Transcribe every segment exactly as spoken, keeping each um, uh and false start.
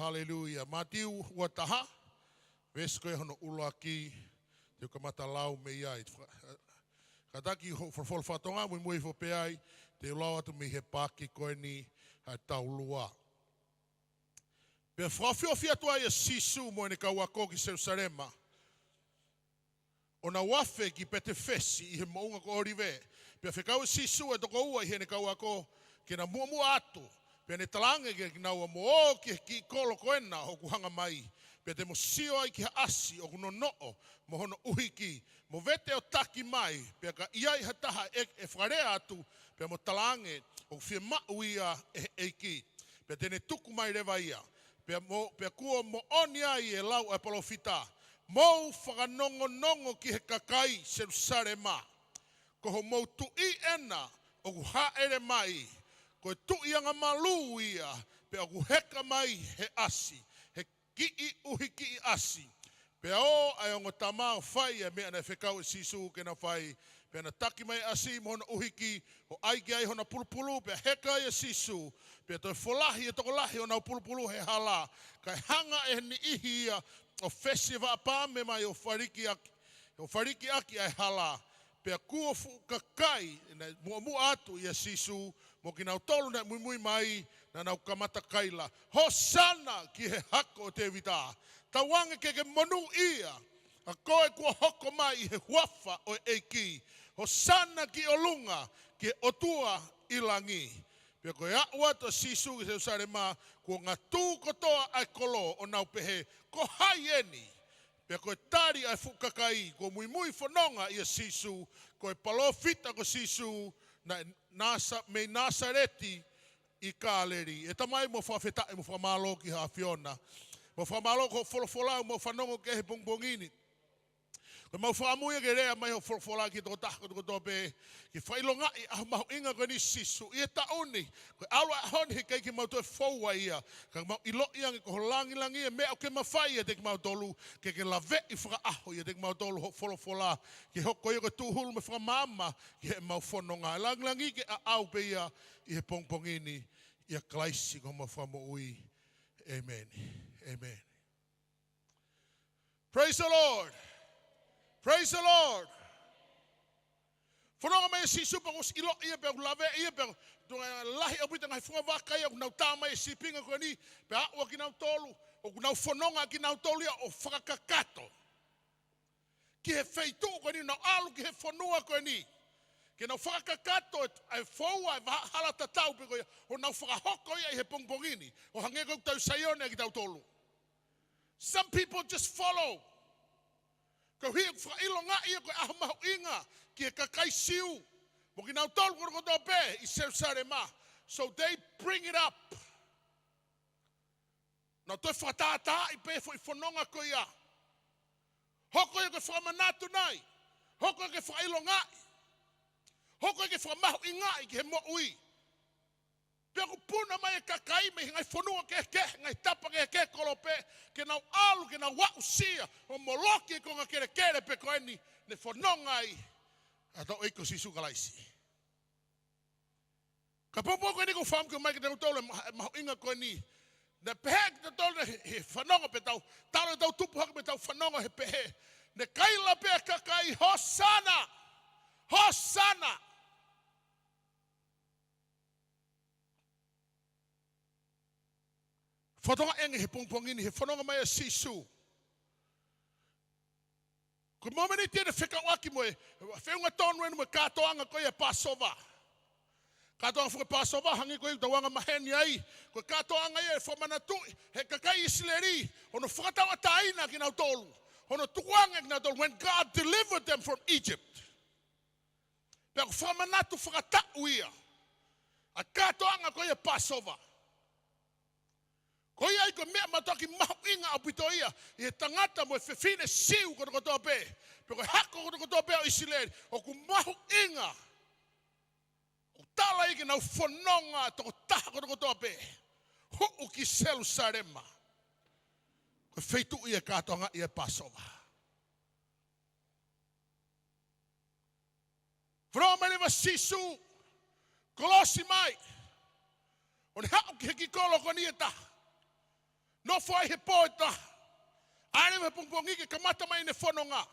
Haleluia. Mātiu ua taha, veesi ko ia hono ʻuluaki, te u kamata lau mei ai. Kātaki hoʻo folofola faka-Tonga, muimui hifo pē ai, te u lau atu mei he paaki ko eni ʻa e taulua. Pea fakaofiofi atu ai ʻa Sīsū mo ʻene kau ako ki Selusalema, ʻo nau afe ki Petefesi ʻi he moʻunga ko ʻŌlive. Pea fekau ʻe Sīsū ʻa e toko ua ʻi heʻene kau ako ke na muʻomuʻa atu, pea ne talaange kiate kinaua, Mou ō ki he kiʻi kolo ko ena ʻoku hanga mai, pea te mo sio ai ki ha ʻasi ʻoku nonoʻo mo hono ʻuhiki, mo vete ʻo taki mai, pea ka ʻi ai ha taha ʻe, ʻe fakalea atu, pea mo talaange, ʻOku fiemaʻu ia ʻe he ʻEiki, pea te ne tuku mai leva ia. Pea mo, pea kuo moʻoni ai e lau ʻa e palōfita, Mou fakanongonongo ki he kakai Selusalema, ko homou tuʻi ena ʻoku hāʻele mai, ko e tuʻi angamalū ia, pea ʻoku heka mai he ʻasi, he kiʻi ʻuhikiʻi ʻasi. Pea ō ʻa e ongo tama ʻo fai ʻa e meʻa naʻe fekau ʻe Sīsū ke na fai. Pea na taki mai ʻasi mo hono ʻuhiki, ʻo ʻai ki ai hona pulupulu, pea heka ai ʻa Sīsū. Pea toe folahi e tokolahi honau pulupulu he hala, kae hanga ʻe he niʻihi ia ʻo fesi e vaʻa paame mai ʻo faliki ʻaki, ʻo faliki ʻaki ʻa e hala. Pea kuo fuʻu kakai naʻe muʻomuʻa atu ʻia Sīsū, mo kinautolu naʻe muimui mai, naʻa nau kamata kaila, Hōsana ki he Hako ʻo Tēvita! Tauange ke ke monūʻia ʻa koe kuo hoko mai ʻi he huafa ʻo e ʻEiki! Hōsana ki ʻolunga ki he ʻOtua ʻi langi! Pea ko e aʻu atu ʻa Sīsū ki Selusalema, kuo ngatū kotoa ʻa e kolo, ʻo nau pehē, Ko hai eni? Pea ko e tali ʻa e fuʻu kakai kuo muimui fononga ʻia Sīsū, Ko e palōfita ko Sīsū naʻe Nasa-, mei Nāsaleti ʻi Kāleli. ʻE Tamai, mau fakafetaʻi mo fakamālō ki hoʻo ʻAfiona. Mau fakamālō ki hoʻo folofola ʻoku mau fanongo ki ai he pongipongi ni. Ko ʻemau fakaʻamu ia ke lea mai hoʻo folofola ki he tokotaha kotoa pē, ke fakaʻilongaʻi ʻa e ʻaho mahuʻinga ko eni Sīsū ʻi he taʻu ni. Ko e ʻalu ʻa e ʻaho ni heʻikai ke mau toe foua ia, ka mau ʻiloʻi ange ko ho langilangi e meʻa ʻoku ke mafai ʻiate kimautolu, ke ke laveʻi fakaʻaho ʻiate kimautolu hoʻo folofola, ke hoko ia ko e tūhulu mo e fakamaama ki heʻemau fononga. Langilangi ke ʻaʻau pē ia ʻi he pongipongi ni, ʻia Kalaisi ko homau Fakamoʻui. ʻĒmeni. ʻĒmeni. Praise the Lord. Praise the Lord. Fononga mai ʻa Sīsū pea kuo ʻosi ʻiloʻi ia, pea kuo laveʻi ia, pea tuʻunga lahi ʻaupito e ngaahi fungavaka ia ʻoku nau tā mai he sīpinga ko eni, pea aʻu ʻa kinautolu ʻoku nau fononga kinautolu ia ʻo fakakakato ki he feituʻu ko eni, nau ʻalu ki he fonua ko eni ke nau fakakakato e, e foua e vahaʻa hala tatau pē ko ia, ʻo nau fakahoko ia ʻi he pongipongi ni, ʻo hangē ko ʻetau Saione ʻa kitautolu. Some people just follow. Koeʻuhi ʻoku fakaʻilongaʻi ia ko e ʻaho mahuʻinga ki he kakai Siu mo kinautolu kotoa pē ʻi Selusalema. So they bring it up. Nau toe fakatātaaʻi pē foʻi fononga ko ia. Hoko ia ko e fakamanatu nai. Hoko ia ko e fakaʻilongaʻi. Hoko ia ko e fakamahuʻingaʻi ki he moʻui. Pea ʻoku puna mai e kakai mei he ngaahi fonua kehekehe, ngaahi tapa kehekehe kolope, ke nau ʻalu, ke nau aʻusia ʻo moloki e konga kelekele pē ko eni ne fononga ai ʻa hotau ʻEiki ko Sīsū Kalaisi. Ka pongipongi ko eni ʻoku ou fakaʻamu ke ʻomai kiate kitautolu e ma-, e mahuʻinga ko eni. Naʻe pehē kiate kitautolu he, he fanongo pē ʻetau, talu ʻetau tupu hake pē ʻetau fanongo he pehē, ne kaila pē ʻa e kakai, Hōsana! Hōsana! Fakaʻamu ange he pongipongi ni, he fononga mai ʻa Sīsū, ko e mōmeniti eni naʻe fekauʻaki mo e, feʻunga tonu eni mo e kātoanga ko ia ʻo e Pāsova. Kātoanga foki ʻo e Pāsova, hangē ko ia ʻoku tau anga maheni ai, ko e kātoanga ia ʻe fakamanatuʻi he kakai ʻIsileli hono fakatauʻatāina kinautolu, hono tukuange kinautolu, when God delivered them from Egypt. Pea ʻoku fakamanatu fakataʻu ia ʻa e kātoanga ko ia ʻo e Pāsova. Ko ia ai ko e meʻa mātuʻaki mahuʻinga ʻaupito ia ʻi he tangata mo e fefine Siu kotokotoa pē, pe ko e hako kotokotoa pē ʻo ʻIsileli. ʻOku mahuʻinga, ʻoku tala ia ke nau fononga tokotaha kotokotoa pē, huʻu ki Selusalema, ko e feituʻu ia ʻe kātoangaʻi ai e Pāsova. Fononga mai leva ʻa Sīsū, kolosi mai, ʻo ne haʻu ki he kiʻi kolo ko eni ʻe taha. Nofo ai he pō ʻe taha. ʻAlu he pongipongi ke kamata mai ʻene fononga.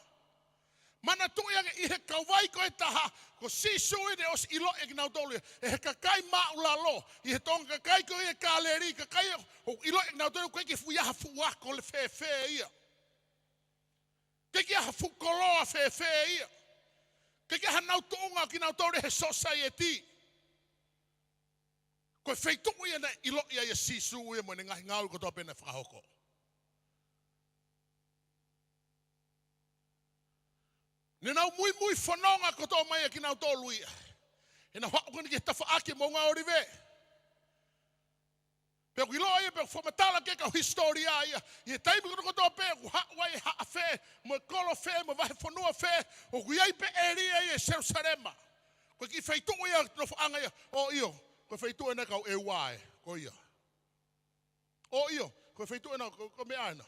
Manatuʻi ange ʻi he kauvai ko ē ʻe taha, ko Sīsū ia naʻe ʻosi ʻiloʻi ʻe kinautolu ia, ʻe he kakai māʻulalo, ʻi he toenga kakai ko ia ʻi Kāleli, kakai ʻoku ʻiloʻi ʻe kinautolu ʻoku ʻikai ke fuʻu ʻi ai ha fuʻu ako fēfē ia. ʻIkai ke ʻi ai ha fuʻu koloa fēfē ia. ʻIkai ke ʻi ai hanau tuʻunga ʻo kinautolu he sōsaieti. Ko e feituʻu ia naʻe ʻiloʻi ai ʻa Sīsū ia mo ʻene ngaahi ngāue kotoa pē naʻe fakahoko. Ne nau muimui fononga kotoa mai ʻa kinautolu ia. ʻE nau haʻu ko eni ki he tafaʻaki Moʻunga ʻŌlive. Pea ʻoku ʻiloa ia, pea ʻoku fakamatala ki ai e kau hisitōlia ia. ʻI he taimi kotoa kotoa pē, ʻoku haʻu ai e haʻa fē, mo e kolo fē, mo e vahefonua fē, ʻoku ʻi ai pē ʻēlia ia ʻi Selusalema. Ko e kiʻi feituʻu ia, nofoʻanga ia, ʻo ʻio, ko e feituʻu ena kau ʻEua ē, ko ia. ʻO ʻio, ko e feituʻu ena, ko, ko e meʻa ena.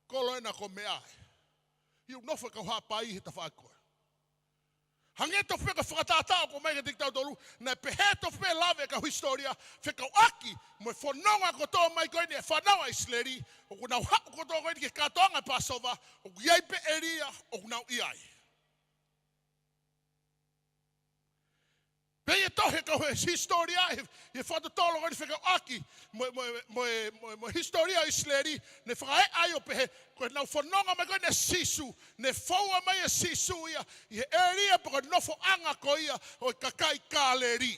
Kolo ena ko e meʻa ē. ʻIo, nofo e kau Haʻapai he tafaʻaki ko ē. Hangē tofu pē ko e fakatātā ʻoku ʻomai kiate kitautolu, naʻe pehē tofu pē lave e kau hisitōlia, fekauʻaki mo e fononga kotoa mai ko eni e fānau ʻa ʻIsileli, ʻoku nau haʻu kotoa ko eni ki he kātoanga Pāsova, ʻoku ʻi ai pē ʻēlia, ʻoku nau ʻi ai. Pea ʻi he tohi ʻa e kau he hisitōlia, he, he fakatotolo ko eni fekauʻaki mo, mo, mo, mo, mo e hisitōlia ʻo ʻIsileli, ne fakaeʻa ai ʻo pehē, ko ʻenau fononga mai ko eni ʻa Sīsū, ne foua mai ʻa Sīsū ia ʻi he ʻēlia pe ko e nofoʻanga ko ia ʻo e kakai Kāleli.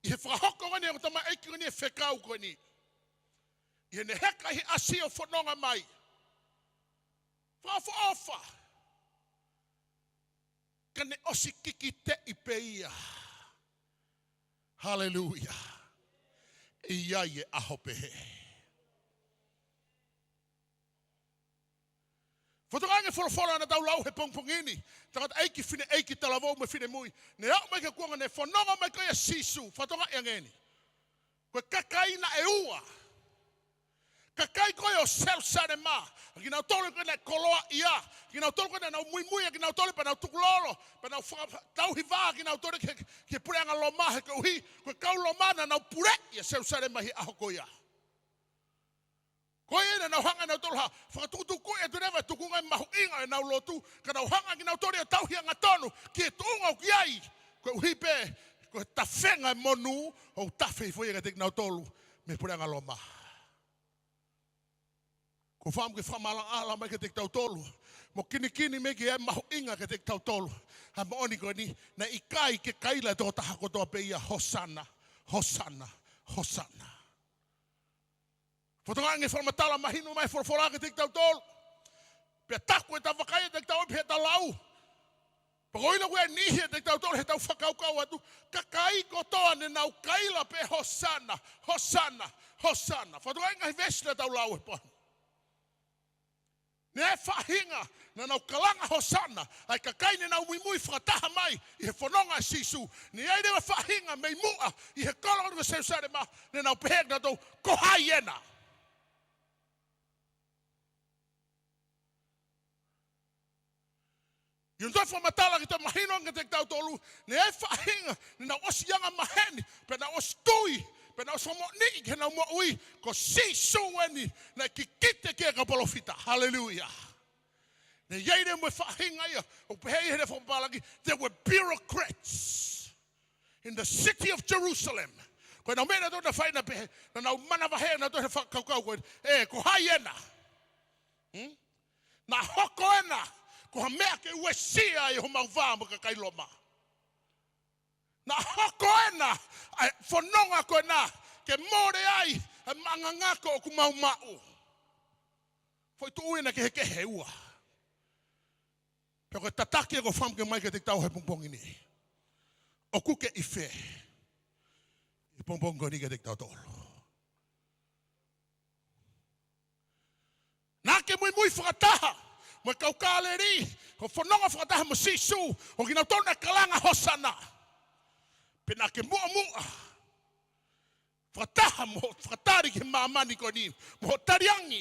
ʻI he fakahoko ko eni ʻe he ongo tamaioʻeiki ko eni e fekau ko eni. ʻI heʻene heka ʻi he ʻasi ʻo fononga mai. Fakaʻofoʻofa. Ka ne ʻosi kikiteʻi pē ia. Haleluia. ʻE ʻi ai e ʻaho pehē. Fakatokangaʻi ange e folofola naʻa tau lau he pongipongi ni, tangataʻeiki, fineʻeiki, talavou mo e finemui. Ne aʻu mai ki he kuonga ne fononga mai ko ia ʻa Sīsū, fakatokangaʻi ange eni. Ko e kakai naʻe ua. Kakai ko ē ʻo Selusalema, kinautolu ko ē naʻe koloaʻia, kinautolu ko ē naʻa nau muimui, kinautolu pea nau tukulolo, pea nau fakatauhi vā kinautolu ki he, ki he puleʻanga Loma he koeʻuhi, ko e kau Loma naʻa nau puleʻi ʻa Selusalema ʻi he ʻaho ko ia. Ko ia naʻa nau hanga ʻe nautolu ha, fakatukutuku atu leva e tukunga mahuʻinga ʻenau lotu, ka nau hanga kinautolu ia ʻo tauhi angatonu ki he tuʻunga ʻoku ʻi ai, koeʻuhi pē, ko e tafenga e monū, ʻo tafe hifo ia kiate kinautolu mei he puleʻanga Loma. ʻOku ou fakaʻamu ke fakamaʻalaʻala mai kiate kitautolu, mo kinikini mai ki he mahuʻinga kiate kitautolu, ʻa e moʻoni ko eni, naʻe ʻikai ke kaila e tokotaha kotoa pē ia Hosana, Hosana, Hosana. Fakatokangaʻi ange e fakamatala mahino mai e folofola kiate kitautolu. Pea taku e tau vakai atu, tau ʻopi he tau lau. Pea ko e ʻuhinga ko eni he te tau tolo he tau fakakaukau atu, kakai kotoa ne nau kaila pē Hosana, Hosana, Hosana. Fakatokangaʻi ange e veesi naʻa tau lau he pō ni. Naʻe faʻahinga naʻa nau kalanga Hosana ʻa e kakai ne nau muimui fakataha mai ʻi he fononga ʻa Sīsū. Naʻe ʻi ai leva e faʻahinga mei muʻa ʻi he kolo ko Selusalema, ne nau pehē ʻe nautolu, ko hai ena? ʻI hono toe fakamatala ke toe mahino ange kiate kitautolu, naʻe ʻi ai e faʻahinga ne nau ʻosi anga maheni, pea nau ʻosi tui, pea nau ʻosi fakamoʻoniʻi ki heʻenau moʻui, ko Sīsū eni naʻe kikite ki ai e kau palōfita. Haleluia. Naʻe ʻi ai leva mo e faʻahinga ia, ʻoku pehē ʻe he fakapālangi, there were bureaucrats in the city of Jerusalem. Ko ʻenau meʻa naʻa nau fai naʻe pehē, naʻa nau manavahē naʻa nau fakakaukau ko ē, ē, ko hai ena? Hmm? Naʻe hoko ena ko ha meʻa ke uesia ai homau vā mo e kakai Loma. Naʻe hoko ena ʻa e fononga ko ena ke mole ai ʻa e maʻuʻanga ko ē ʻoku mau maʻu. Foʻi tuʻu ena kehekehe ʻe ua. Pea ko e tataki ʻoku ou fakaʻamu ke ʻomai kiate kitautolu he pongipongi ni. ʻOku ke ʻi fē ʻi he pongipongi ko eni kiate kitautolu? Naʻa ke muimui fakataha mo e kau Kāleli, ʻo fononga fakataha mo Sīsū, ʻo kinautolu naʻe kalanga Hosana. Pe naʻa ke muʻomuʻa fakataha mo hoʻo fakatali ki he māmani ko eni, mo hoʻo taliangi,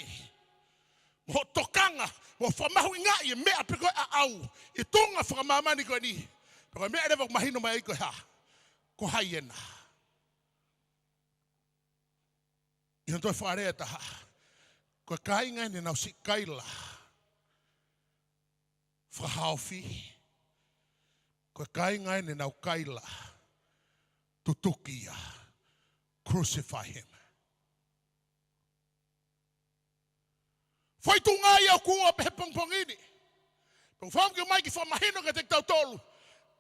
mo hoʻo tokanga, mo hoʻo fakamahuʻingaʻi e meʻa pē ko ē ʻaʻau ʻi he tuʻunga fakamāmani ko eni. Pea ko e meʻa leva ʻoku mahino mai ai ko e hā? Ko hai ena? He toe fakalea ʻe taha. Ko e kāinga ʻeni naʻa nau siʻi kaila fakahaofi. Ko e kāinga ʻeni naʻa nau kaila tutuki ia. Crucify him. Foʻi tuʻunga ia ʻoku ua pē he pongipongi ni. Pea ʻoku ou fakaʻamu ke ʻomai ke fakamahino kiate kitautolu.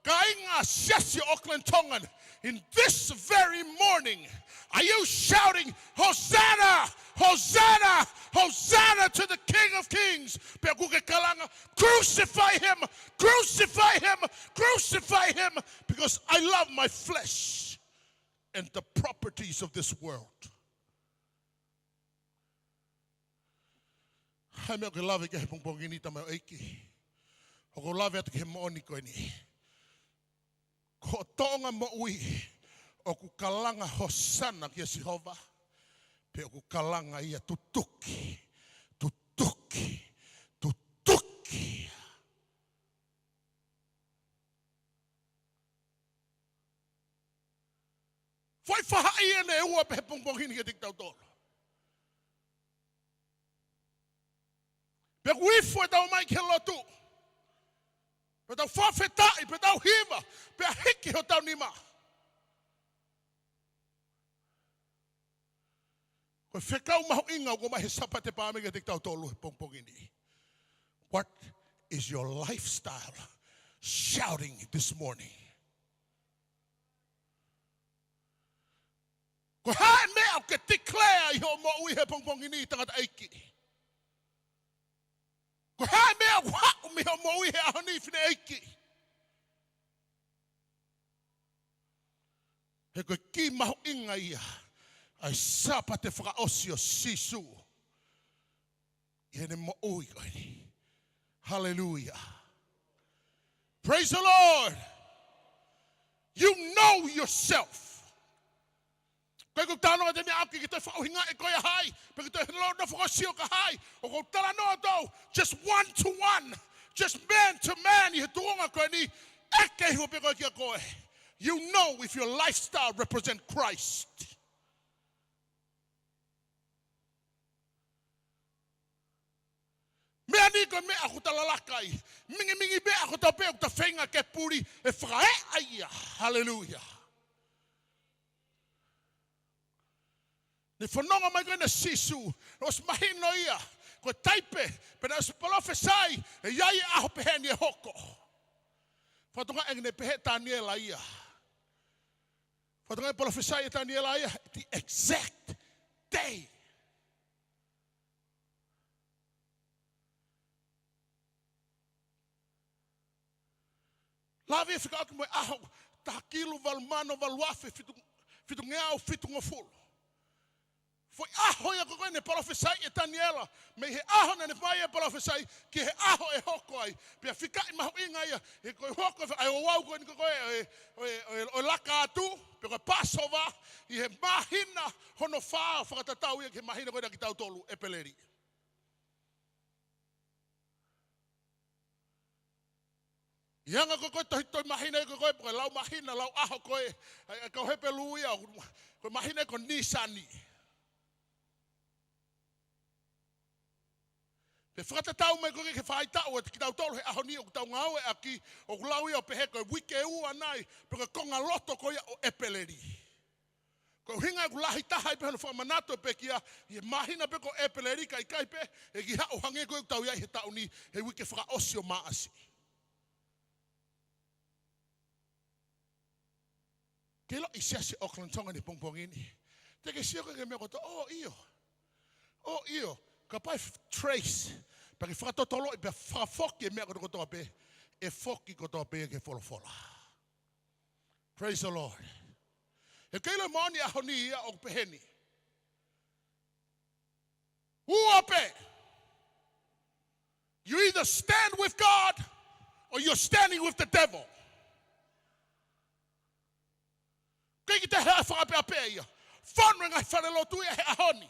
Kāinga Siasi ʻo Auckland Tongan, in this very morning, are you shouting, "Hosanna, Hosanna, Hosanna to the King of Kings"? Pe ʻoku ke kalanga, "Crucify him, crucify him, crucify him, because I love my flesh and the properties of this world." Hā e meʻa ʻoku ke lave ki ai he pongipongi ni, tamaioʻeiki? ʻOku ou lave atu ki he moʻoni ko eni. Ko hoʻo toʻonga moʻui, ʻoku kalanga Hosana kia Sihova, pe ʻoku kalanga ia tutuki, tutuki, tutuki? Foʻi faʻahi ʻeni ʻe ua pē he pongipongi ni kiate kitautolu. Pe ʻoku ifo ʻetau ō mai ki he lotu, pe tau fakafetaʻi, pe tau hiva, pe hiki hotau nima. Ko e fekau mahuʻinga ʻoku ʻomai he Sāpate Pāme kiate kitautolu he pongipongi ni. What is your lifestyle shouting this morning? Ko e hā e meʻa ʻoku ke declare ʻi hoʻo moʻui he pongipongi ni, tangataʻeiki? Ko e hā e meʻa ʻoku haʻu mei hoʻo moʻui he ʻaho ni, fineʻeiki? He ko e kī mahuʻinga ia ʻa e Sāpate fakaʻosi ʻo Sīsū ʻi heʻene moʻui ko eni. Hallelujah. Praise the Lord. You know yourself. Ko e ʻikai ke u talanoa atu he meʻa ʻoku ke toe fakaʻuhingaʻi koe ʻa hai, pe ke toe nofo ʻo sio ki hai. ʻOku ou talanoa atu, just one to one, just man to man ʻi he tuʻunga ko eni, ʻeke iho pē koe kia koe. You know if your lifestyle represent Christ. Meʻa ni ko e meʻa ʻoku ta lalaka ai. Mingimingi meʻa kotoa pē ʻoku ta feinga ke puli, ʻe fakaeʻa ia. Haleluia. Ne fononga mai ko ena ʻa Sīsū, naʻe ʻosi mahino ia ko e taipe, pea naʻe ʻosi palōfisai ʻe ʻi ai e ʻaho pehē ni ʻe hoko. Fakatokangaʻi ʻene pehē ʻe Taniela ia. Fakatokangaʻi e palōfisai ʻa Taniela ia, the exact day. Lave fekauʻaki mo e ʻaho, taha kilu valu mano valu afe fitu, fitungeau fitungofulu. Foʻi ʻaho ia ko ē naʻe palōfisai ʻe Taniela, mei he ʻaho naʻe fai ai e palōfisai, ki he ʻaho ʻe hoko ai. Pea fekauʻaki mahuʻinga ia, he ko e hoko ʻa e ouau ko eni ko ē, ʻo e, ʻo e, ʻo e, ʻo e laka atu, pe ko e Passover, ʻi he māhina hono fā, fakatatau ia ki he māhina ko ena ʻa kitautolu, ʻEpeleli. ʻI he anga ko ē ko e tohi, tohi māhina ko ē, ko e lau māhina, lau ʻaho ko ē, ʻa e, ʻa e kau Hepelū ia, ko e māhina ko Nīsani. Pea fakatatau mai ko ē ki he faʻahitaʻu ʻa kitautolu he ʻaho ni ʻoku tau ngāueʻaki, ʻoku lau ia ʻo pehē ko e uike ua nai, pe ko e konga loto ko ia ʻo ʻEpeleli. Ko e ʻuhinga ʻoku lahi taha ai pē hono fakamanatu e pekia, ʻi he māhina pē ko ʻEpeleli, ka ʻikai pē, ʻe kei haʻu hangē ko ē ʻoku tau ʻi ai he taʻu ni, he uike fakaʻosi ʻo Maʻasi. Ke ʻilo ʻe he Siasi ʻo Auckland Tonga he pongipongi ni. Te ke sio ki he meʻa kotoa, ʻo ʻio. ʻO ʻio. Kapau ʻe trace, pea ke fakatotoloʻi, pea fakafoki e meʻa kotoa pē, ʻe foki kotoa pē ki he folofola. Praise the Lord. He ke ʻilo e moʻoni ʻaho ni ia ʻoku pehē ni. Ua pē. You either stand with God or you're standing with the devil. ʻIkai ke toe ʻi ai ha fakaʻapeʻape ia. Fonu e ngaahi falelotu ia he ʻaho ni.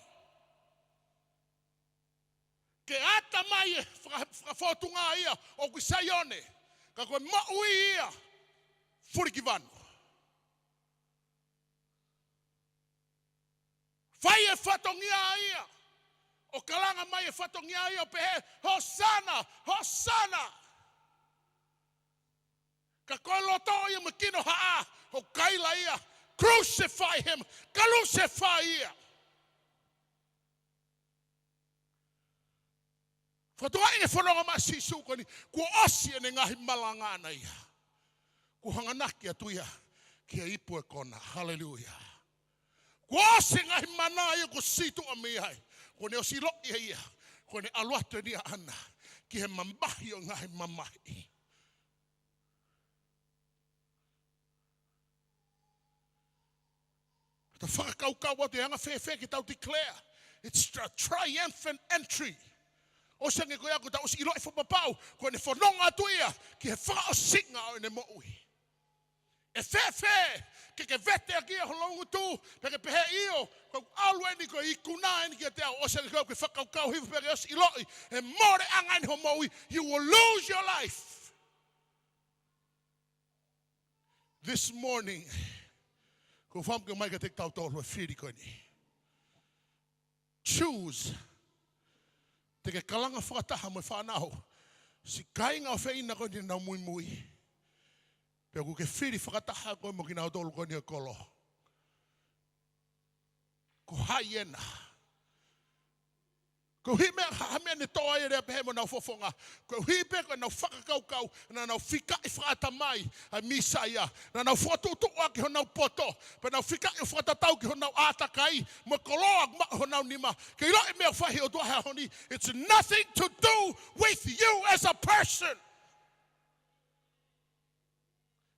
Ke ʻata mai e faka-, fakafōtunga ia ʻoku ʻi Saione, ka ko e moʻui ia fulikivanu. Fai e fatongia ia. ʻO kalanga mai e fatongia ia ʻo pehē, "Hosana, Hosana." Ka ko e loto ia mo e kinohaʻa ʻoku kaila ia, "Crucify him, kalusefai ia." Fakatokangaʻi e fononga mai ʻa Sīsū ko eni, kuo ʻosi ʻene ngaahi malanga ʻana ia. Kuo hanganaki atu ia ki he ipu ʻo e kona. Haleluia. Kuo ʻosi e ngaahi mana ia kuo sītuʻa mei ai. Kuo ne ʻosi ʻiloʻi ʻe ia, kuo ne ʻalu atu eni ʻaʻana ki he mamahi ʻo e ngaahi mamahi. Tau fakakaukau atu, ʻe anga fēfē ke tau declare it's a triumphant entry? ʻOsi ange ko ia kuo tau ʻosi ʻiloʻi fakapapau ko ʻene fononga atu ia ki he fakaʻosinga ʻo ʻene moʻui. ʻE fēfē ke ke vete ʻaki ia ho loungutu, pea ke pehē, "ʻIo, ko e ʻalu eni ko e ikuna eni kiate au." ʻOsi ange ko ia ke fakakaukau hifo pea ke ʻosi ʻiloʻi ʻe mole ʻanga eni ho moʻui, you will lose your life. This morning, ʻoku ou fakaʻamu ke ʻomai kiate kitautolu e fili ko eni. Choose. Te ke kalanga fakataha mo e fānau, siʻi kāinga ʻofeina ko eni ʻoku nau muimui. Pea ʻoku ke fili fakataha koe mo kinautolu ko eni ʻo e kolo. Ko hai ena? Ko e hā e meʻa, ha, ha meʻa ne tō ai e lea pehē mo ʻenau fofonga? Ko e hā pē ko ʻenau fakakaukau, naʻa nau fikaʻi fakaʻatamai ʻa e Mīsaia. Naʻa nau fokotuʻutuʻu ʻaki honau poto, pea nau fikaʻi ʻo fakatatau ki honau ʻātakai mo e koloa ʻoku maʻu honau nima. Ke ʻiloʻi e meʻa ʻoku fai ʻe he ʻOtua he ʻaho ni, it's nothing to do with you as a person.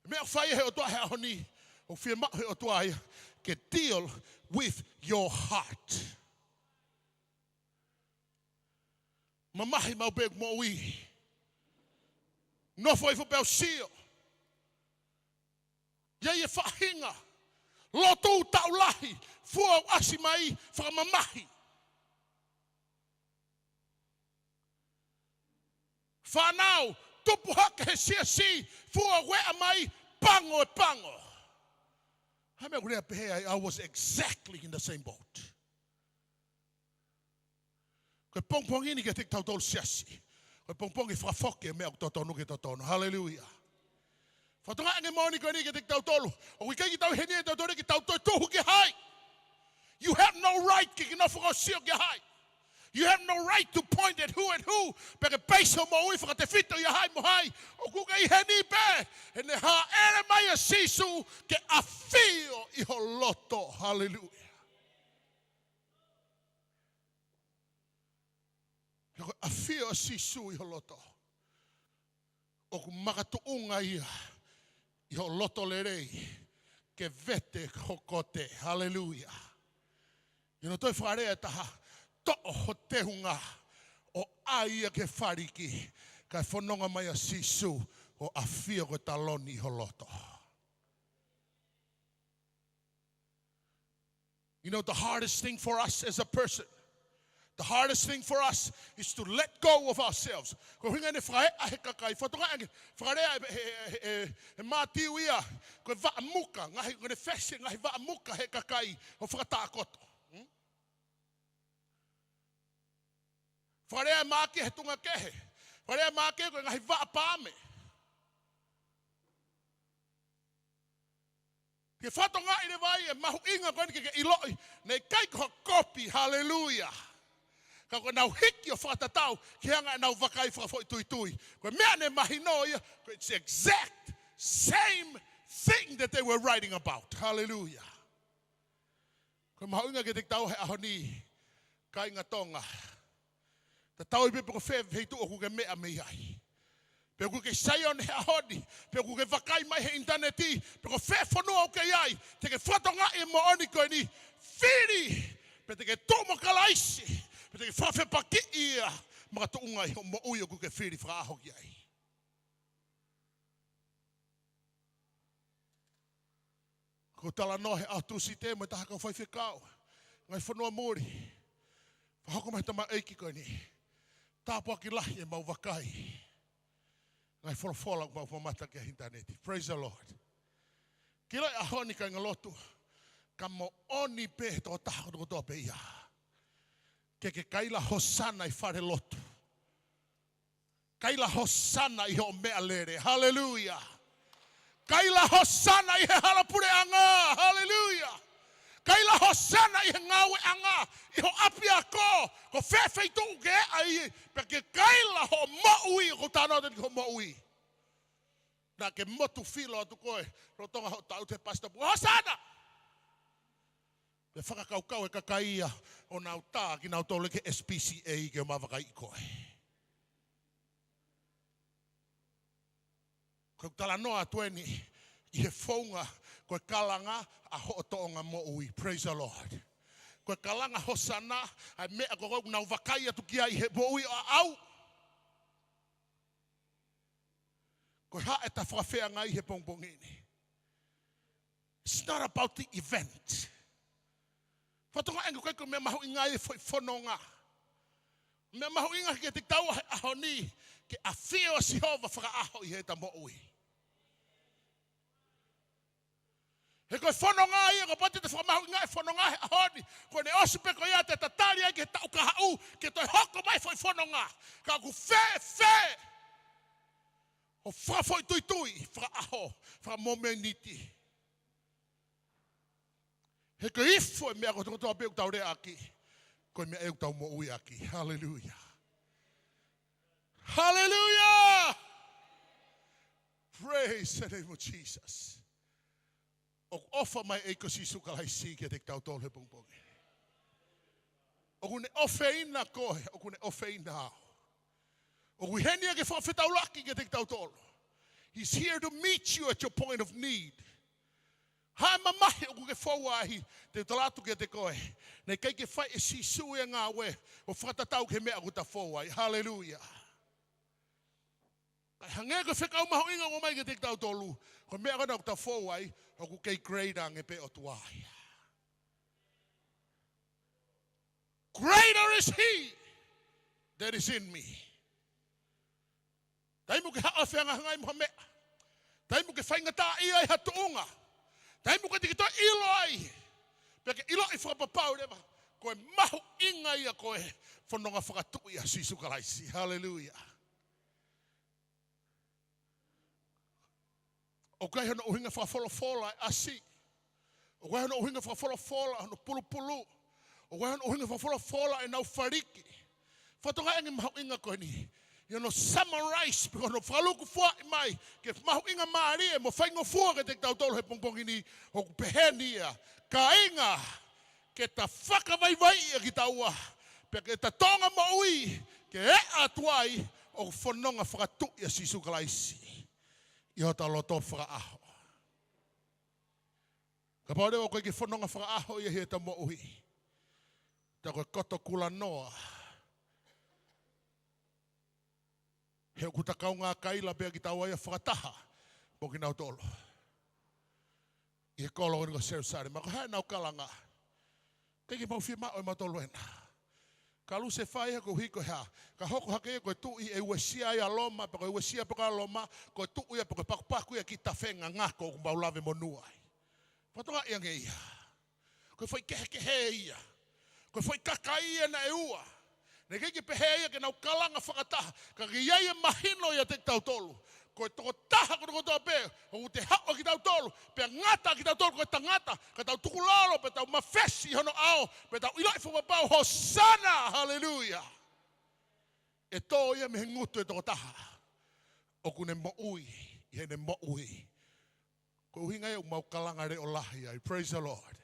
Meʻa ʻoku fai ʻe he ʻOtua he ʻaho ni, ʻoku fiemaʻu ʻe he ʻOtua ia ke deal with your heart. Mamahi maʻu pē ʻeku moʻui. Nofo hifo pē ʻo sio. ʻI ai e faʻahinga lotu taʻu lahi, fua ʻoku ʻasi mai fakamamahi. Fānau, tupu hake he siasi, fua ʻoku ʻeʻa mai, pango e pango. Hā e meʻa ʻoku lea pehē ai, I was exactly in the same boat. Ko e pongipongi ni kiate kitautolu siasi, ko e pongipongi fakafoki e meʻa ʻoku totonu ke totonu. Haleluia. Fakatokangaʻi ange moʻoni ko eni kiate kitautolu. ʻOku ʻikai ke tau ʻi heni ʻe tautolu ke tau toe tuhu ki hai. You have no right ke ke nofo ʻo sio ki hai. You have no right to point at who and who. Pea ke peisi hoʻo moʻui fakatefito ʻia hai mo hai. ʻOku ke ʻi heni pē he naʻe hāʻele mai ʻa Sīsū ke ʻafio ʻi ho loto. Haleluia. He ko e ʻafio ʻa Sīsū ʻi ho loto, ʻoku makatuʻunga ia ʻi ho loto lelei ke vete ho kote. Haleluia. ʻI hono toe fakalea ʻe taha, toʻo ho teunga ʻo ʻai ia ki he faliki, kae fononga mai ʻa Sīsū ʻo ʻafio ko e taloni ʻi ho loto. You know, the hardest thing for us as a person, the hardest thing for us is to let go of ourselves. Ko e ʻuhinga ʻene fakaeʻa he kakai, fakatokangaʻi ange, fakalea ʻe, ʻe, ʻe, ʻe, ʻe Mātiu ia, ko e vaʻa muka, ngaahi, ko ʻene fesi e ngaahi vaʻa muka he kakai ʻo fakatākoto. Hmm? Fakalea ʻe Maʻake he tuʻunga kehe. Fakalea ʻe Maʻake ko e ngaahi vaʻa paame. Ke fakatokangaʻi leva ai e mahuʻinga ko eni ke ke ʻiloʻi, naʻe ʻikai ko ha kopi, haleluia. Ka ko ʻenau hiki ʻo fakatatau ki he anga ʻenau vakai fakafoʻituitui. Ko e meʻa ne mahino ia, ko e exact same thing that they were writing about. Haleluia. Ko e mahuʻinga kiate kitaua he ʻaho ni, kāinga Tonga. Tatau ai pē pe ko fē feituʻu ʻoku ke meʻa mei ai. Pe ʻoku ke ʻi Saione he ʻaho ni, pe ʻoku ke vakai mai he ʻinitaneti, pe ko fē fonua ʻoku ke ʻi ai, te ke fakatokangaʻi e moʻoni ko eni, fili, pe te ke tuʻu mo Kalaisi, pe te ke fakafepakiʻi ia, makatuʻunga ʻi hoʻo moʻui ʻoku ke fili fakaʻaho ki ai. Ko e talanoa he ʻaho Tūsite mo e taha kau faifekau, ngaahi fonua muli. Fakahoko mai he tamaioʻeiki ko eni, tāpuaki lahi ʻemau vakai ngaahi folofola ʻoku mau mamata ki ai he ʻinitaneti. Praise the Lord. Ke ʻilo e ʻaho ni kāinga lotu, Ka moʻoni pē he tokotaha kotoa pē ia. Ke ke kaila hosana ʻi falelotu. Kaila hosana ʻi hoʻo meʻalele. Haleluia. Kaila hosana ʻi he hala puleʻanga. Haleluia. Kaila hosana ʻi he ngāueʻanga, ʻi ho ʻapiako, ko fē feituʻu ke ʻai, pea ke kaila hoʻo moʻui, ʻoku ou talanoa atu ki hoʻo moʻui. Naʻa ke motu filo atu koe, lolotonga hoʻo tau te pastor pua. Hosana! Pea fakakaukau e kakai ia ʻo nau tā kinautolu ki he S P C A ke ō mai ʻo vakaiʻi koe. Ko e talanoa atu eni ʻi he founga, ko e kalanga ʻa hoʻo toʻonga moʻui. Praise the Lord. Ko e kalanga hosana, ʻa e meʻa ko ē ʻoku nau vakai atu ki ai he moʻui ʻaʻau. Ko e hā ʻeta fakafeangai he pongipongi ni? It's not about the event. Fakatokangaʻi ange ʻoku ʻikai ko e meʻa mahuʻinga ia e foʻi fononga. Meʻa mahuʻinga kiate kitaua he ʻaho ni, ke ʻafio ʻa Sihova fakaʻaho ʻi heʻeta moʻui. He ko e fononga ia, kapau te ta fakamahuʻingaʻi e fononga he ʻaho ni, ko ʻene ʻosi pē ko ia te ta tali ai ki he taʻu kahaʻu, ke toe hoko mai e foʻi fononga. Ka ʻoku fēfē hoʻo fakafoʻituitui, fakaʻaho, fakamōmeniti. He ko e ifo e meʻa kotokotoa pē ʻoku tau lea ʻaki, ko e meʻa ʻoku tau moʻui ʻaki. Haleluia. Haleluia. Praise the name of Jesus. ʻOku ʻofa mai e ʻEiki ko Sīsū Kalaisi kiate kitautolu he pongipongi. ʻOku ne ʻofeina koe, ʻoku ne ʻofeina au. ʻOku ʻi heni ia ke fakafetaulaki kiate kitautolu. He's here to meet you at your point of need. Hā e mamahi ʻoku ke fou ai, te u tala atu kiate koe. Naʻe ʻikai ke fai ʻe Sīsū e ngāue ʻo fakatatau ki he meʻa ʻoku ta fou ai. Haleluia. Kae hangē ko e fekau mahuʻinga ʻoku ʻomai kiate kitautolu, ko e meʻa ko ena ʻoku ta fou ai, ʻoku kei greater ange pē ʻOtua ia. Greater is he that is in me. Taimi ʻoku ke haʻu ʻo fehangahangai mo ha meʻa. Taimi ʻoku ke faingataʻaʻia ai ha tuʻunga. Taimi ʻoku ke teʻeki toe ʻilo ai. Pea ke ʻiloʻi fakapapau leva, ko e mahuʻinga ia ko e fononga fakatuʻi ʻa Sīsū Kalaisi. Haleluia. ʻOku ʻi ai hono ʻuhinga fakafolofola e ʻasi. ʻOku ʻi ai hono ʻuhinga fakafolofola hono pulupulu. ʻOku ʻi ai hono ʻuhinga fakafolofola ʻenau faliki. Fakatokangaʻi ange e mahuʻinga ko eni. ʻI hono summarize, pe ko hono fakalukufuaʻi mai, ke mahuʻingamālie mo faingofua kiate kitautolu he pongipongi ni, ʻoku pehē ni ia. Kāinga, ke ta fakavaivaiʻi ʻa kitaua, pea ke ta toʻonga moʻui, ke eʻa atu ai ʻa e fononga fakatuʻi ʻa Sīsū Kalaisi ʻi hota loto fakaʻaho. Kapau leva ʻoku ʻikai ke fononga fakaʻaho ia ʻi heʻeta moʻui, tā ko e koto kulanoa. He ʻoku ta kaungā kaila pē ʻa kitaua ia fakataha mo kinautolu ʻi he kolo ko eni ko Selusalema. Ko e hā ʻenau kalanga? ʻIkai ke mau fiemaʻu ʻe mautolu ena. Ka Lusefā ia ko e hiko hā. Ka hoko hake ia ko e tuʻi ʻe uesia ai ʻa Loma, pe ko e uesia pē ko ē ʻa Loma, ko e tuʻu ia pe ko e pakupaku ia ki he tafe ngangako ʻoku mau lave monū ai. Fakatokangaʻi ange ia. Ko e foʻi kehekehe ia. Ko e foʻi kakai ia naʻe ua. Naʻe ʻikai ke pehē ia ke nau kalanga fakataha. Ka ke ʻi ai e mahino ʻiate kitautolu. Ko e tokotaha kotokotoa pē, ʻoku te haʻu ʻa kitautolu, pea ngata ʻa kitautolu ko e tangata, ka tau tukulolo, pea tau mafesi ʻi hono ʻao, pea tau ʻiloʻi fakapapau, Hosana, haleluia. ʻE tō ia mei he ngutu e tokotaha ʻoku ne moʻui ʻi heʻene moʻui. Ko e ʻuhinga ia ʻoku mau kalanga leʻo lahi ai. Praise the Lord.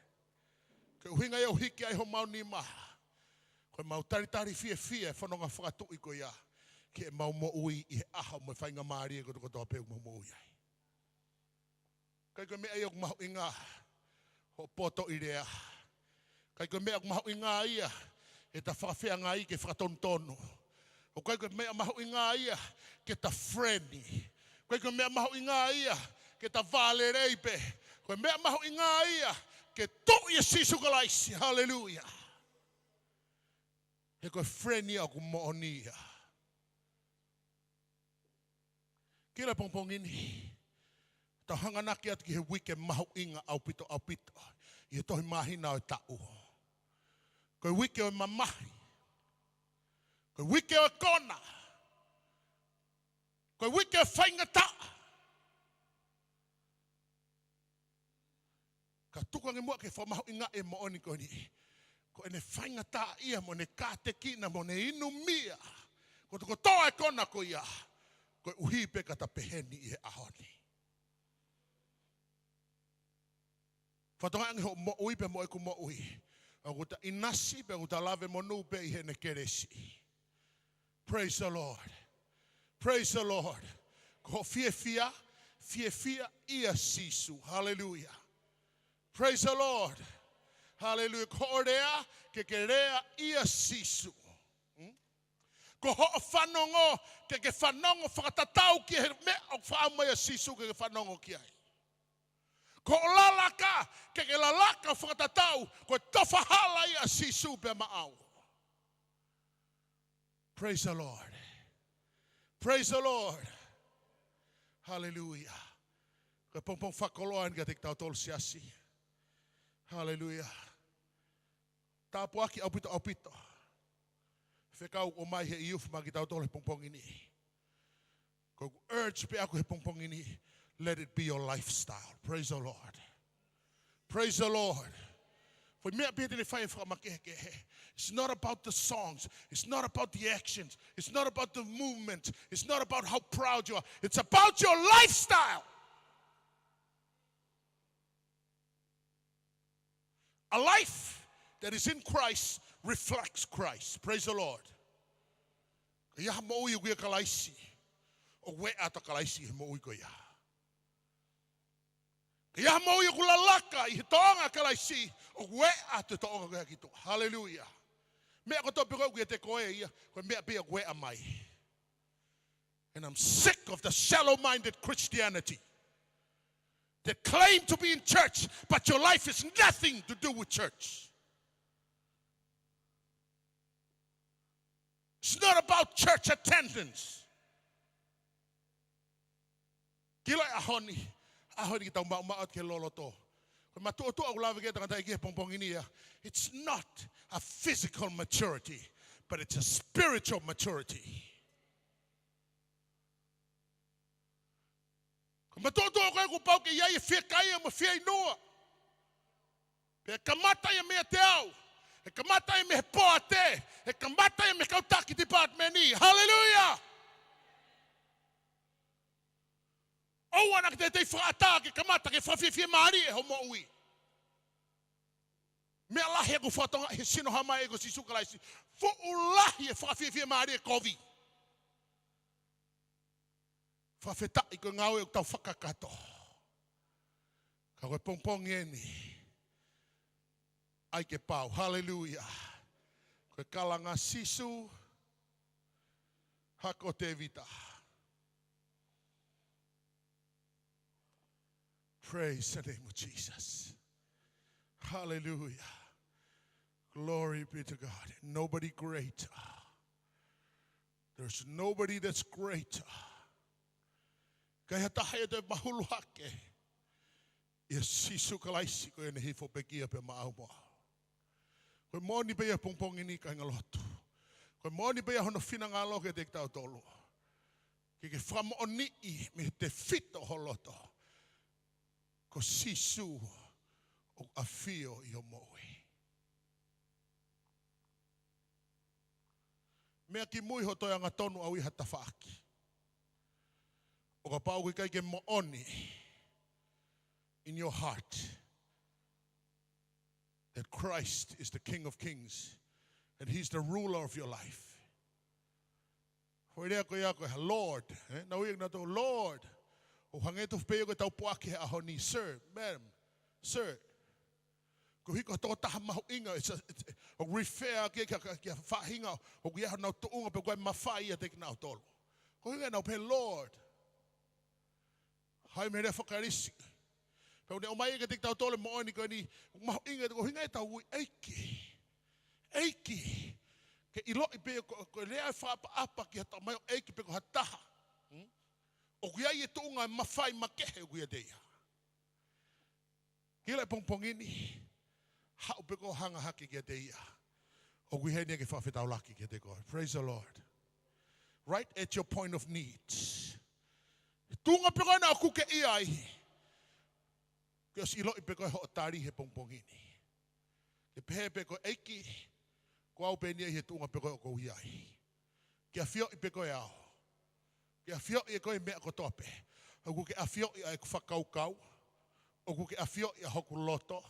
Ko e ʻuhinga ia ʻoku hiki ai homau nima. Ko ʻemau talitali fiefia e fononga fakatuʻi ko ia ki heʻemau moʻui ʻi he ʻaho mo e faingamālie kotokotoa pē ʻoku mau moʻui ai. ʻIkai ko e meʻa ia ʻoku mahuʻinga hoʻo poto ʻi lea. ʻIkai ko e meʻa ʻoku mahuʻinga ia ʻeta fakafeangai ke fakatonutonu. ʻOku ʻikai ko e meʻa mahuʻinga ia ke ta friendly. ʻIkai ko e meʻa mahuʻinga ia ke ta vālelei pē. Ko e meʻa mahuʻinga ia ke tuʻi ʻa Sīsū Kalaisi. Haleluia. He ko e friend ia ʻoku moʻoni ia. Kila pongipongi ni, tau hanganaki atu ki he uike mahuʻinga ʻaupito, ʻaupito. ʻi he tohi māhina ʻo e taʻu. Ko e uike ʻo e mamahi. Ko e uike ʻo e kona. Ko e uike ʻo e faingataʻa. Ka tuku ange muʻa ke fakamahuʻingaʻi e moʻoni ko eni. Ko ʻene faingataʻaʻia mo ʻene kātekina mo ʻene inumia kotokotoa e kona ko ia, koeʻuhi pē ka ta pehē ni ʻi he ʻaho ni. Fakatokangaʻi ange hoʻo moʻui pea mo ʻeku moʻui. ʻOku ta ʻinasi pea ʻoku ta lave monū pē ʻi heʻene kelesi. Praise the Lord. Praise the Lord. Ko hoʻo fiefia, fiefia ʻia Sīsū. Hallelujah. Praise the Lord. Hallelujah. Ko hoʻo lea, ke ke lea ʻia Sīsū. Hmm? Ko hoʻo fanongo, ke ke fanongo fakatatau ki he meʻa ʻoku faʻa mai ʻa Sīsū ke ke fanongo ki ai. Ko hoʻo lalaka, ke ke lalaka fakatatau, ko e tofa hala ia ʻa Sīsū pea maʻau. Praise the Lord. Praise the Lord. Hallelujah. Ko e pongipongi fakakoloa eni kiate kitautolu siasi. Hallelujah. Tāpuaki ʻaupito, ʻaupito. Fekau ʻomai he youth maʻa kitautolu he pongipongi ni. Ko e urge pē ʻaku he pongipongi ni, let it be your lifestyle. Praise the Lord. Praise the Lord. Ko e meʻa pē te ne fai e fakamakehekehe. It's not about the songs. It's not about the actions. It's not about the movement. It's not about how proud you are. It's about your lifestyle. A life that is in Christ reflects Christ. Praise the Lord. Ka ʻi ai ha moʻui ʻoku ʻia Kalaisi, ʻoku ʻi ai ʻa Kalaisi he moʻui ko ia. Ka ʻi ai ha moʻui ʻoku lalaka ʻi he tōʻonga ʻa Kalaisi, ʻoku ʻi ai ʻa e tōʻonga ko ia ki tuʻa. Hallelujah. Meʻa kotoa pē ko ē ʻoku ʻiate koe ia, ko e meʻa pē ʻoku ʻi ai mai. And I'm sick of the shallow-minded Christianity that claim to be in church, but your life is nothing to do with church. It's not about church attendance. Kilaʻi ʻaho ni, ʻaho ni ke tau maʻumaʻu atu ke loloto. Ko e matuʻotuʻa ʻoku lave ki ai e tangataʻeiki he pongipongi ni ia. It's not a physical maturity, but it's a spiritual maturity. Ko e matuʻotuʻa ko ē kuo pau ke ʻi ai e fiekaia mo e fieinua. Pea kamata ia meiate au. ʻE kamata ia mei he poate. ʻE kamata ia mei he kau taki department ni. Hallelujah! ʻOua naʻa ke teitei fakaʻatā ke kamata ke fakafiefiemālie hoʻo moʻui. Meʻa lahi ʻoku fakatokangaʻi he sino hā mai ko Sīsū Kalaisi. Fuʻu lahi e fakafiefiemālie kovi. Fakafetaʻi ko e ngāue ʻoku tau fakakakato. Ka ko e pongipongi eni, ʻai ke pau. Hallelujah. Ko e kalanga Sīsū, hako Tēvita. Praise the name of Jesus. Hallelujah. Glory be to God. Nobody greater. There's nobody that's greater. ʻIkai ha taha ia te mahulu hake ʻia Sīsū Kalaisi ko ʻene hifo pekia pē maʻau mo au. Ko e moʻoni pē ia he pongipongi ni kāinga lotu. Ko e moʻoni pē ia hono finangalo kiate kitautolu. Ke ke fakamoʻoniʻi mei he tefito ho loto. Ko Sīsū ʻoku ʻafio ʻi hoʻo moʻui. Meʻa kimui hoʻo toe angatonu ʻau ʻi ha tafaʻaki. ʻO kapau ʻoku ʻikai ke moʻoni in your heart that Christ is the King of Kings and He's the ruler of your life. Foʻi lea ko ia ko e ha Lord, eh? Naʻa ui ʻe nautolu Lord. ʻO hangē tofu pē ia ko e tau puʻaki he ʻaho ni, sir, ma'am, sir. Ko e hiko tokotaha mahuʻinga, it's a, it's a, ʻo refer ki, ki, ki, ki ha faʻahinga ʻoku ʻi ai honau tuʻunga pe ko e mafai ʻiate kinautolu. Ko e ʻuhinga ʻenau pehē Lord. Hai mei he lea faka-Kalisi. Pea ʻoku ne ʻomai kiate kitautolu e moʻoni ko eni, mahuʻinga ko e ʻuhinga ʻetau ui ʻEiki. ʻEiki. Ke ʻiloʻi pē ko, ko e lea fakaʻapaʻapa ki ha tamaioʻeiki pe ko ha taha. Hmm? ʻOku ʻi ai e tuʻunga e mafai makehe ʻoku ʻiate ia. Kilaʻi e pongipongi ni. haʻu pē koe ʻo hanga hake kiate ia, ʻoku ʻi heni ia ke fakafetaulaki kiate koe. Praise the Lord. Right at your point of need. Tuʻunga pē ko ē naʻa ʻoku ke ʻi ai, ke ʻosi ʻiloʻi pē koe hoʻo tali he pongipongi ni. Ke pehē pē koe, ʻEiki, ko au pē eni ia he tuʻunga pē ko ē ʻoku ou ʻi ai. Ke ʻafioʻi pē koe au. Ke ʻafioʻi ʻe koe meʻa kotoa pē. ʻOku ke ʻafioʻi ʻa ʻeku fakakaukau. ʻOku ke ʻafioʻi ʻa hoku loto.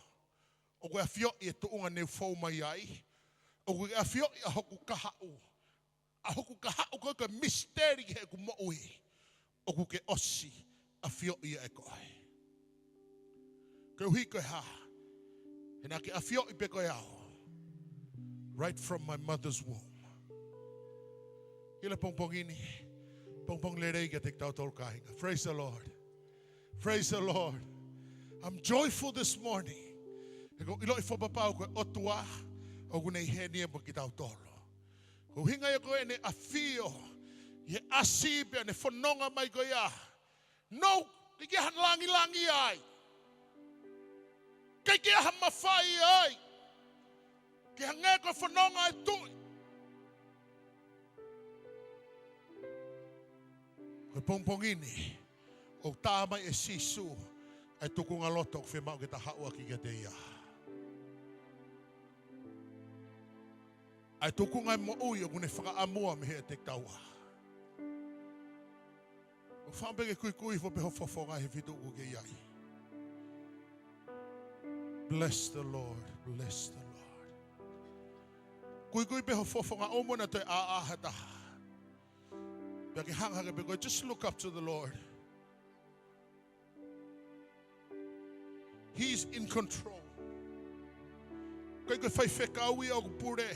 ʻOku ke ʻafioʻi e tuʻunga ne u fou mai ai. ʻOku ke ʻafioʻi ʻa hoku kahaʻu. ʻA hoku kahaʻu ko ē ko e misiteli ki heʻeku moʻui. ʻOku ke ʻosi ʻafioʻi ia ʻe koe. Koeʻuhi ko e hā? He naʻa ke ʻafioʻi pē koe au. Right from my mother's womb. ʻI he pongipongi ni, pongipongi lelei kiate kitautolu kāinga. Praise the Lord. Praise the Lord. I'm joyful this morning. He ʻoku ou ʻiloʻi fakapapau ko e ʻOtua ʻoku ne ʻi heni ia mo kitautolu. Ko e ʻuhinga ia ko ʻene ʻafio ʻi he ʻasi pea ne fononga mai ko ia. No, ʻikai ke ʻi ai ha langilangi ai. ʻIkai ke ʻi ai ha mafai ai. Ke hangē ko e fononga ʻa e tuʻi. Ko e pongipongi ni, ʻoku tā mai ʻe Sīsū ʻa e tuʻunga loto ʻoku fiemaʻu ke ta haʻu ʻaki kiate ia. ʻA e tuʻunga ʻo e moʻui ʻoku ne fakaʻamua meiate kitaua. ʻOku ou fakaʻamu pē ke kuikui hifo pē ho fofonga he feituʻu ʻoku ke ʻi ai. Bless the Lord, bless the Lord. Kuikui pē ho fofonga, ʻoua naʻa toe ʻāʻā ha taha. Pea ke hanga hake pē koe, just look up to the Lord. He's in control. ʻIkai ko e faifekau ia ʻoku pule.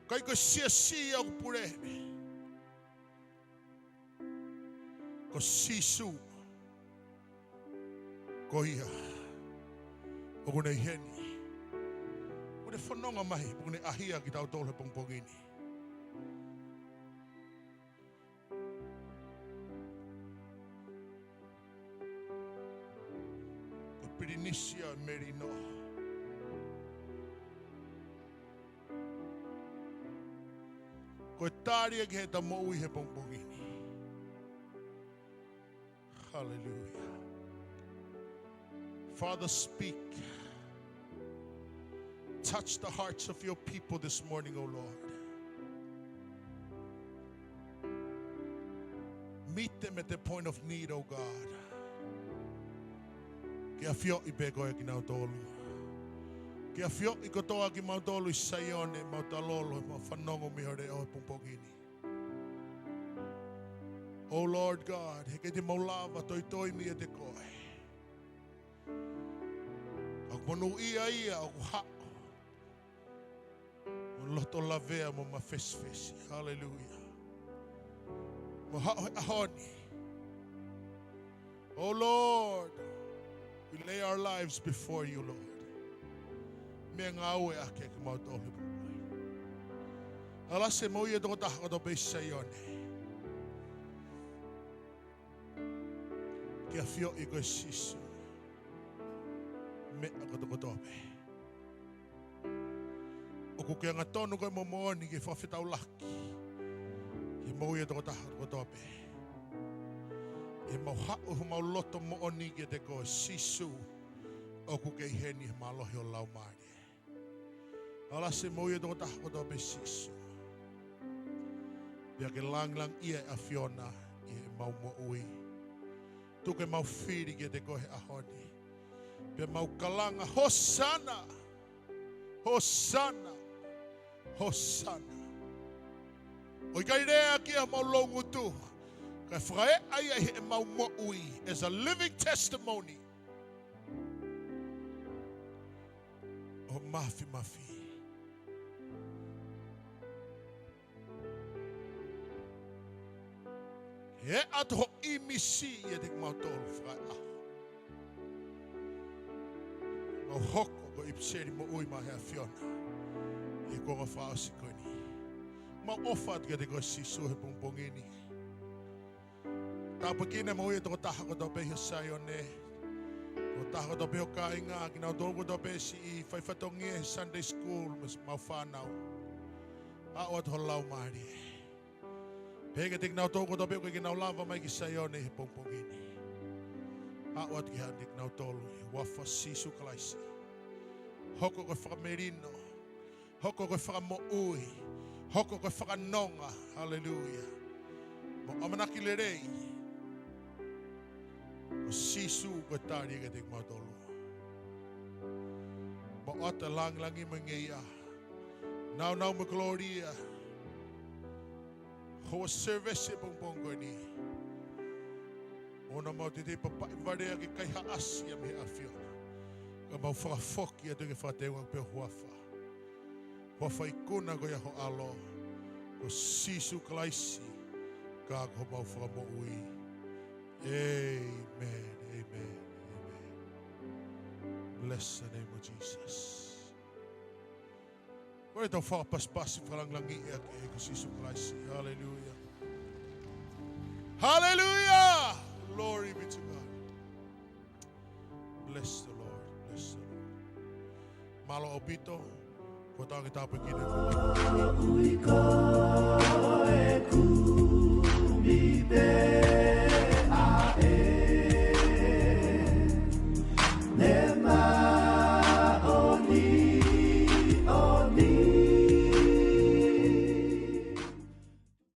ʻIkai ko e siasi ia ʻoku pule. Ko Sīsū ko ia ʻoku ne ʻi heni. ʻOku ne fononga mai, ʻoku ne ʻahia kitautolu he pongipongi ni. Ko e pilinisi ʻa e melino. Ko e tali ia ki heʻeta moʻui he pongipongi ni. Hallelujah. Father, speak. Touch the hearts of your people this morning, O Lord. Meet them at the point of need, O God. Ke ʻafioʻi pē koe kinautolu. Ke ʻafioʻi kotoa kimautolu ʻi Saione, mau talolo, mau fanongo mei ho leʻo he pongipongi ni. O Lord God, he ʻikai te mau lava toitoi meiate koe. ʻOku monūʻia ia ʻoku haʻu mo loto lavea mo mafesifesi. Hallelujah. Mo haʻu he ʻaho ni. Oh Lord, we lay our lives before you, Lord. Meʻangāue ʻaki kimautolu he pongipongi. Alasi e moʻui ʻa e tokotaha kotoa pē ʻi Saione. Ke ʻafioʻi koe Sīsū. Meʻa kotokotoa pē. ʻOku ke angatonu koe mo moʻoni ke fakafetaulaki ki he moʻui ʻa e tokotaha kotoa pē. ʻI heʻemau haʻu homau loto moʻoni kiate koe Sīsū, ʻoku ke ʻi heni he mālohi ʻo e Laumālie. Alasi e moʻui ʻa e tokotaha kotoa pē Sīsū. Pea ke langilangiʻia e ʻAfiona ʻi heʻemau moʻui. Tuku ke mau fili kiate koe he ʻaho ni. Pea mau kalanga, Hosana! Hosana! Hosana! ʻOku ʻikai lea ki ai homau loungutu. Kae fakaeʻa ia ʻi heʻemau moʻui as a living testimony ʻo e māfimafi. Ke ʻatu ho ʻīmisi ʻiate kimautolu fakaeʻa. Mau hoko ko e ʻipiseli moʻui maʻa e ʻAfiona ʻi he kuonga fakaʻosi ko eni. Mau ʻofa atu kiate koe Sīsū he pongipongi ni. Tāpuekina e moʻui ʻa e tokotaha kotoa pē ʻi Saione. Ko Taha kotoa pē ʻo e kāinga, kinautolu kotoa pē siʻi faifatongia he Sunday School, mo siʻemau fānau. Aʻu atu ho Laumālie. Pehē kiate kinautolu kotoa pē ʻoku ʻikai ke nau lava mai ki Saione he pongipongi ni. Aʻu atu ki haʻate kinautolu, ʻi he huafa ʻo Sīsū Kalaisi. Hoko ko e fakamelino. Hoko ko e fakamoʻui. Hoko ko e fakanonga. Haleluia. Mo e ʻamanaki lelei. Ko Sīsū ko e tali kiate kimautolu. Mo ʻoatu e lāngilangi mo e ngeia. Nāunau mo e kolōlia. Ko e service he pongipongi ko eni. ʻOua naʻa mau teitei papaʻi vale ʻaki e kaihaʻasi ia mei he ʻAfiona. Ka mau fakafoki atu ki he fakateunga pē ʻo e huafa. Huafa ikuna ko ia ho ʻAlo. Ko Sīsū Kalaisi. Ka ko homau Fakamoʻui. Amen, amen, amen. Bless the name of Jesus. Kole tau fakapasipasi, fakalāngilangiʻi ʻa e ʻEiki ko Sīsū Kalaisi. Haleluia. Haleluia. Glory be to God. Bless the Lord. Bless the Lord. Mālō ʻaupito. Ko tau ke tāpuekina.